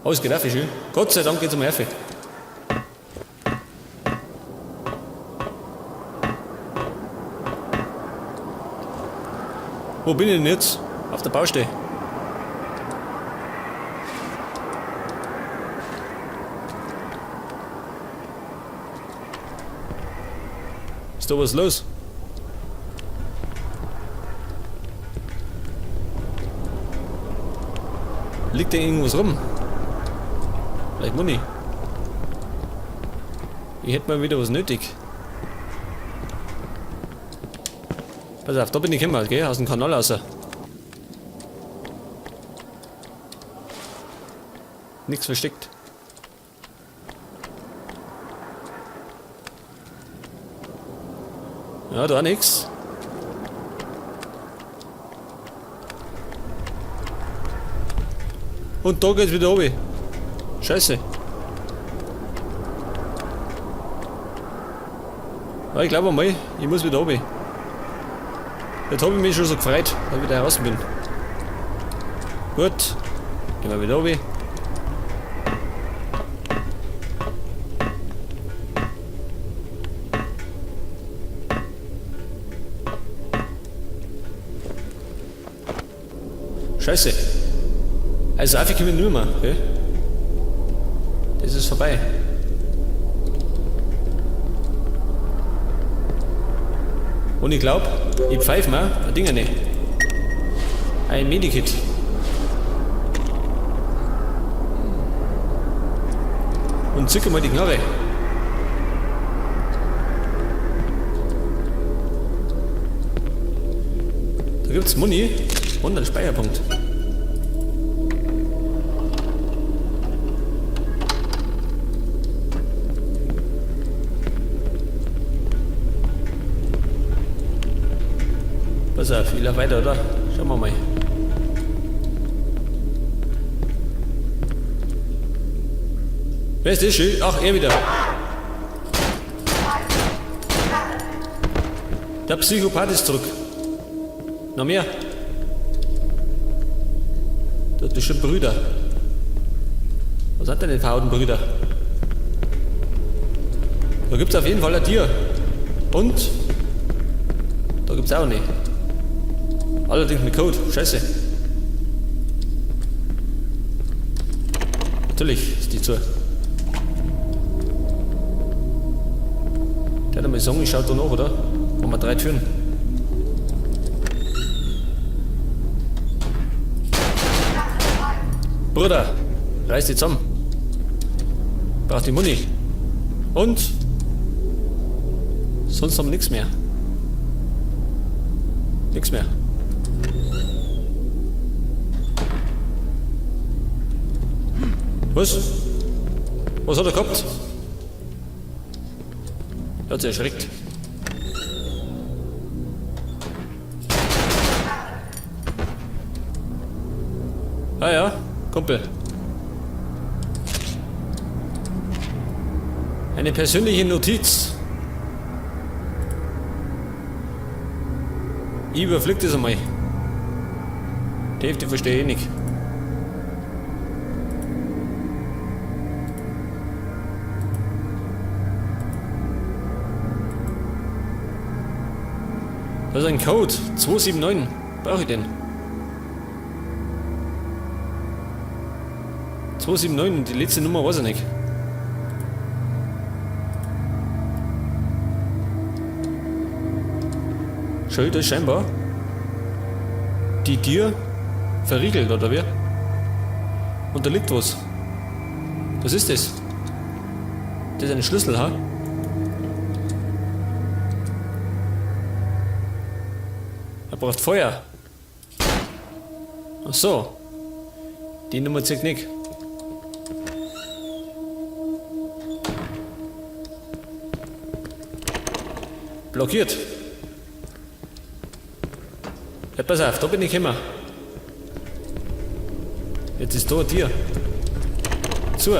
Oh, es geht auf, schön. Gott sei Dank geht's um auf. Wo bin ich denn jetzt? Auf der Baustelle. Ist da was los? Liegt da irgendwas rum? Vielleicht Muni. Ich hätte mal wieder was nötig. Pass auf, da bin ich gekommen, gell? Aus dem Kanal raus. Nichts versteckt. Ja, da nix. Und da geht's wieder runter. Scheiße. Ja, ich glaube mal, ich muss wieder runter. Jetzt habe ich mich schon so gefreut, dass ich wieder raus bin. Gut, gehen wir wieder runter. Scheiße. Also einfach können wir nicht mehr, gell? Das ist vorbei. Und ich glaub, ich pfeif mir ein Ding nicht. Ein Medikit. Und zücke mal die Knarre. Da gibt's Muni und einen Speicherpunkt. Pass auf, ich lauf weiter, oder? Schauen wir mal. Wer ist das schön? Ach, er wieder. Der Psychopath ist zurück. Noch mehr. Der hat bestimmt Brüder. Was hat denn den verhauten Brüder? Da gibt's auf jeden Fall ein Tier. Und? Da gibt's auch nicht. Allerdings mit Code. Scheiße. Natürlich ist die zu. Der hat einmal sagen, ich schau da nach, oder? Haben wir 3 Türen. Bruder, reiß dich zusammen. Braucht die Muni. Und? Sonst haben wir nix mehr. Nix mehr. Was? Was hat er gehabt? Er hat sich erschreckt. Ah ja, Kumpel. Eine persönliche Notiz. Ich überflieg das einmal. Die Hälfte verstehe ich nicht. Das ist ein Code. 279. Brauche ich den? 279, die letzte Nummer weiß ich nicht. Schau, da ist scheinbar die Tür verriegelt, oder wie? Und da liegt was. Was ist das? Das ist ein Schlüssel, ha? Er braucht Feuer. Ach so. Die Nummer zieht nicht. Blockiert. Ja, pass auf, da bin ich gekommen. Jetzt ist da ein Tier. Zu.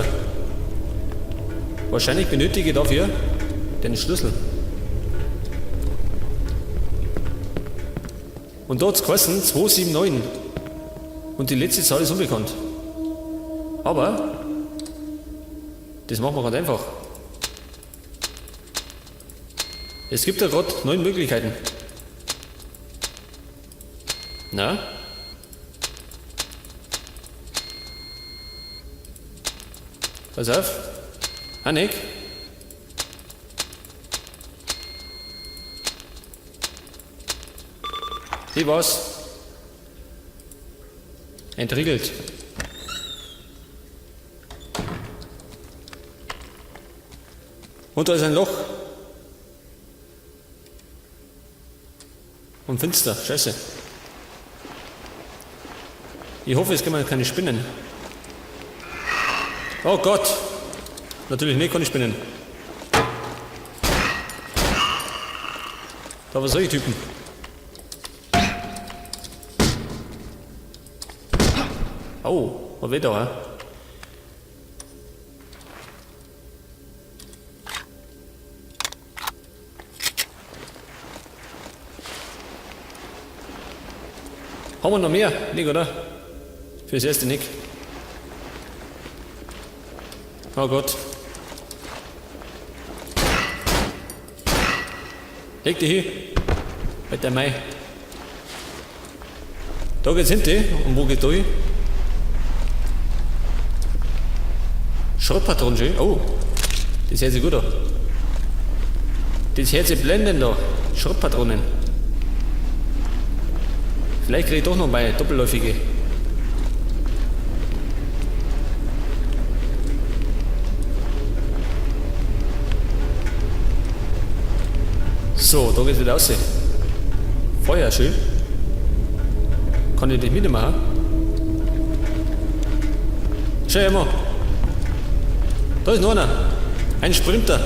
Wahrscheinlich benötige ich dafür den Schlüssel. Und da hat's geheißen 279. Und die letzte Zahl ist unbekannt. Aber das machen wir ganz einfach. Es gibt ja gerade 9 Möglichkeiten. Na? Pass auf. Hanik. Die war's. Entriegelt. Und da ist ein Loch. Und finster. Scheiße. Ich hoffe, es kommen keine Spinnen. Oh Gott! Natürlich nicht, keine Spinnen. Da waren solche Typen. Oh, was wird da, hä? Haben wir noch mehr? Nicht, oder? Fürs erste nicht. Oh Gott. Leg dich hin. Halt der Mai. Da geht's hinten. Und wo geht da hin? Schrottpatronen schön. Oh, das hört sich gut an. Das hört sich blendend an. Schrottpatronen. Vielleicht krieg ich doch noch meine doppelläufige. So, da geht's wieder raus. Feuer, schön. Kann ich dich mitmachen? Schau mal. Da ist noch einer. Ein Sprinter.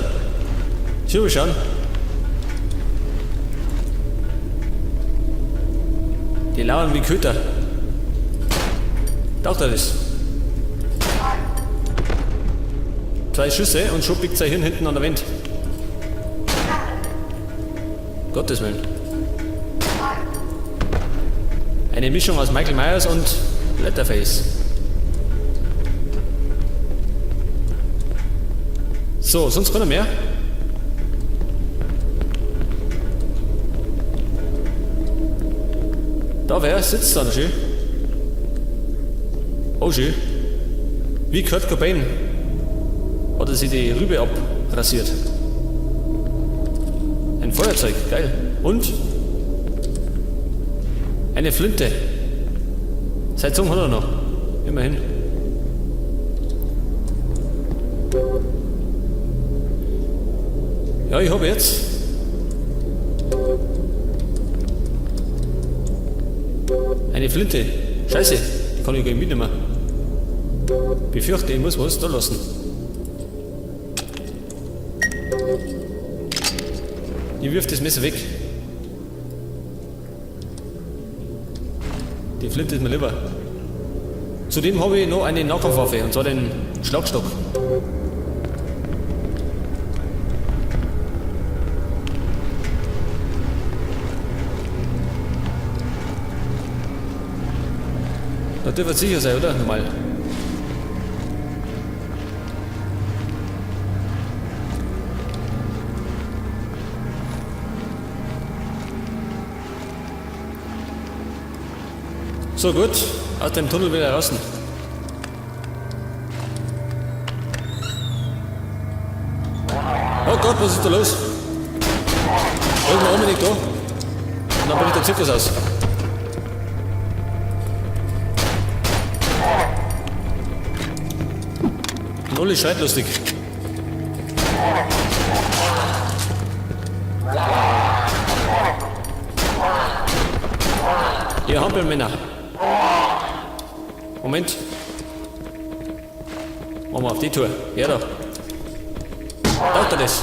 Schau, schauen. Die lauern wie Köter. Taucht er das? 2 Schüsse und schon biegt sein Hirn hinten an der Wand. Gottes Willen. Eine Mischung aus Michael Myers und Leatherface. So, sonst keiner mehr? Da wer sitzt da noch schön? Oh schön. Wie Kurt Cobain hat er sich die Rübe abrasiert. Ein Feuerzeug, geil. Und eine Flinte. Seit so hat er noch. Immerhin. Ja, ich hab jetzt. Eine Flinte. Scheiße, die kann ich gar nicht mitnehmen. Befürchte, ich muss was da lassen. Ich wirf das Messer weg. Die Flinte ist mir lieber. Zudem habe ich noch eine Nahkampfwaffe, und zwar den Schlagstock. Da dürfte sicher sein, oder? Normal. So gut, aus dem Tunnel wieder raus. Oh Gott, was ist da los? Wollen wir unbedingt da? Und dann bricht der Zirkus aus. Und alle schreit lustig. Ihr Hampelmänner. Moment. Machen wir auf die Tour. Ja da. Taugt er das?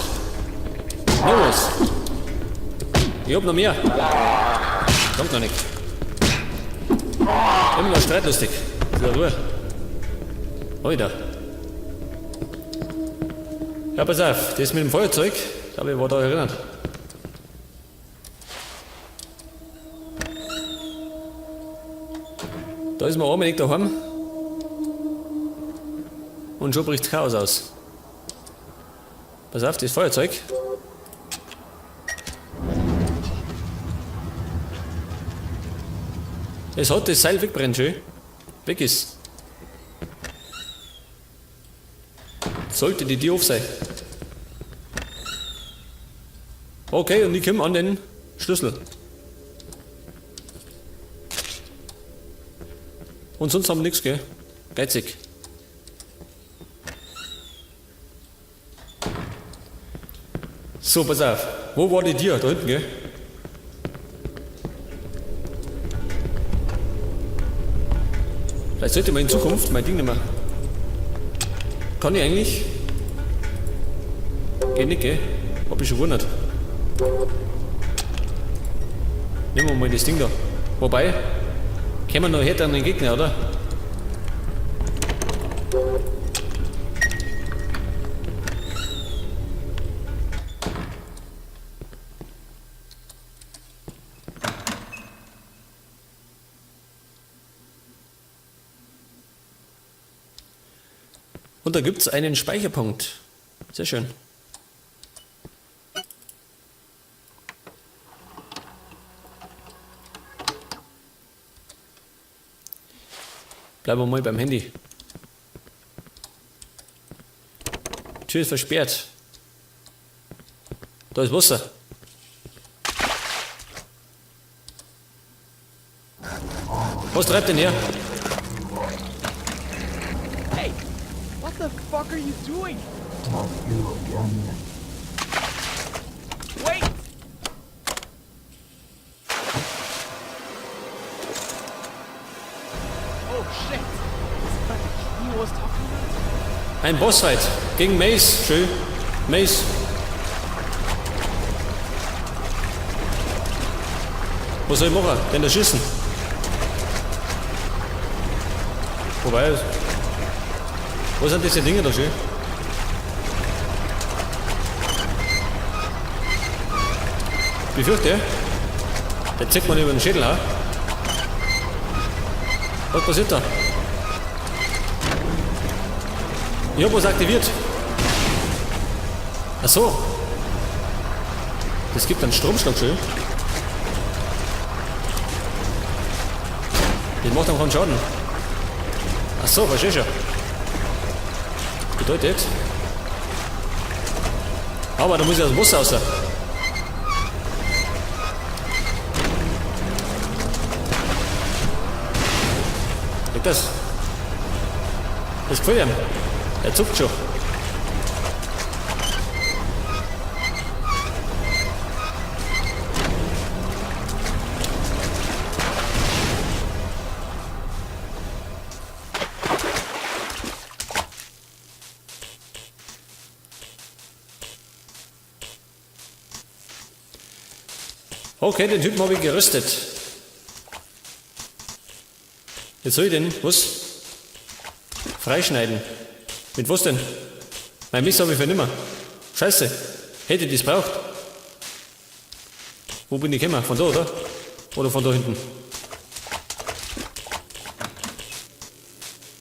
Noch was. Ich hab noch mehr. Kommt noch nicht. Immer noch streitlustig. Ist ja Ruhe. Alter. Ja, pass auf. Das mit dem Feuerzeug, glaube ich, war da erinnert. Da ist mir auch nicht daheim. Und schon bricht Chaos aus. Pass auf, das Feuerzeug. Es hat das Seil wegbrennt, schön. Weg ist. Sollte die Tür auf sein. Okay, und ich komme an den Schlüssel. Und sonst haben wir nichts, gell? Geizig. So, pass auf. Wo war die Tür? Da hinten, gell? Vielleicht sollte man in Zukunft mein Ding nicht mehr. Kann ich eigentlich? Geht nicht, gell? Hab ich schon gewundert. Nehmen wir mal das Ding da. Wobei, kämen wir noch härter an den Gegner, oder? Und da gibt es einen Speicherpunkt. Sehr schön. Bleiben wir mal beim Handy. Tür ist versperrt. Da ist Wasser. Was treibt denn her? Hey, what the fuck are you doing? Not you again. Wait! Oh shit! Is that the key he was talking about? Ein Bossfight gegen Mace. Schön. Mace. Was soll ich machen? Den erschießen. Wobei. Wo sind diese Dinge da schön? Befürchte, der zieht man über den Schädel, ha? Was passiert da? Ich hab was aktiviert. Ach so. Das gibt einen Stromschlag schön. Das macht dann keinen Schaden. Ach so, verstehe schon. Bedeutet. Aber da muss ich aus dem Bus raus. Geht das? Das gefällt ihm. Er zuckt schon. Okay, den Typen habe ich gerüstet. Jetzt soll ich den, was? Freischneiden. Mit was denn? Mein Messer habe ich für nimmer. Scheiße. Hätte ich das braucht. Wo bin ich gekommen? Von da, oder? Oder von da hinten?